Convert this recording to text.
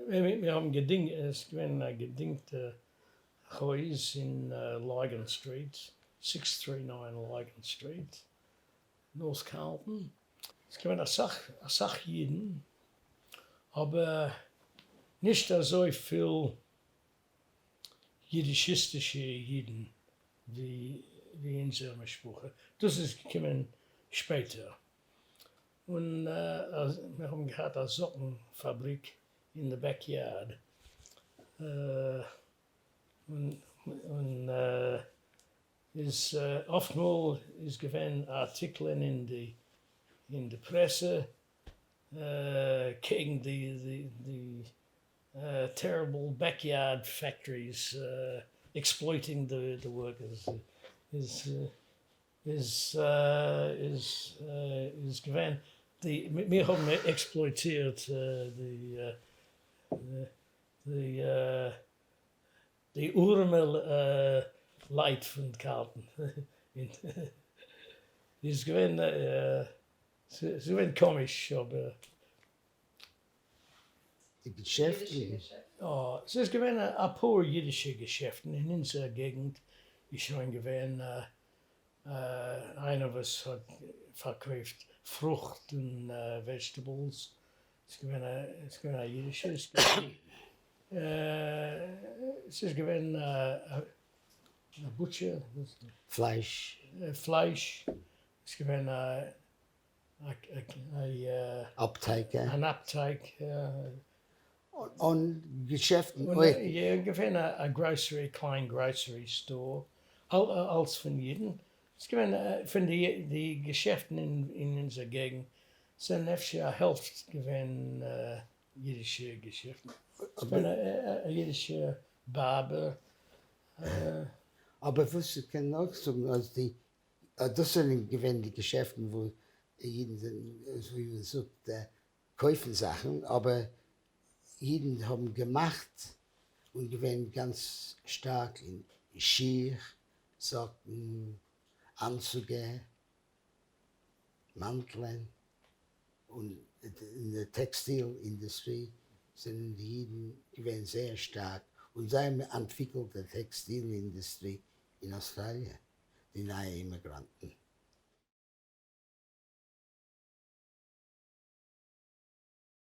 מיר האבן געדינגט, עס איז געווען א געדינגטע הויז אין Lygon Street, 639 Lygon Street, North Carlton. עס איז געווען אסאך אסאך אידן, אבער נישט אזוי פיל אידישיסטישע אידן ווי אונזער משפחה, דאס איז געקומען שפעטער. און מיר האבן געהאט א זאקן פאבריק אין די back yard, און איז אפטמאל איז געווען ארטיקלען אין די אין די פרעסע קעגן די די terrible backyard factories exploiting the workers איז איז איז איז געווען די מיר האבן עקספלויטירט די די די ארעמע לייט פון Carlton. איז געווען ס'איז געווען קאמיש אבער. די געשעפטן? יא, ס'איז געווען אפאר אידישע געשעפטן אין אונזער געגנט איז שוין געווען איינער וואס האט פארקויפט פרוכט און vegetables, ס'איז געווען א ס'איז געווען א אידישע, ס'איז געווען א butcher, פלייש. פלייש, ס'איז געווען א אפטייקער. אן אפטייק. און געשעפטן אויך. יא, געווען א grocery, קליין grocery store, אלס פון אידן. ס'איז געווען פון די געשעפטן אין אונזער געגנט זענען אפשר א העלפט געווען אידישע געשעפטן. ס'איז געווען א אידישע barber. אבער וואס איך קען אויך זאגן אז די דאס זענען געווען די געשעפטן וואו אידן זענען אזוי ווי מען זאגט קויפן זאכן, אבער אידן האבן געמאכט און געווען גאנץ שטארק אין שיך, זאקן, אנצוגע, מאנטלען, און אין די טעקסטיל אינדוסטרי זענען די אידן געווען זייער שטארק, און זיי האבן אנטוויקלט די טעקסטיל אינדוסטרי אין אוסטראליע, די נייע אימיגראנטן.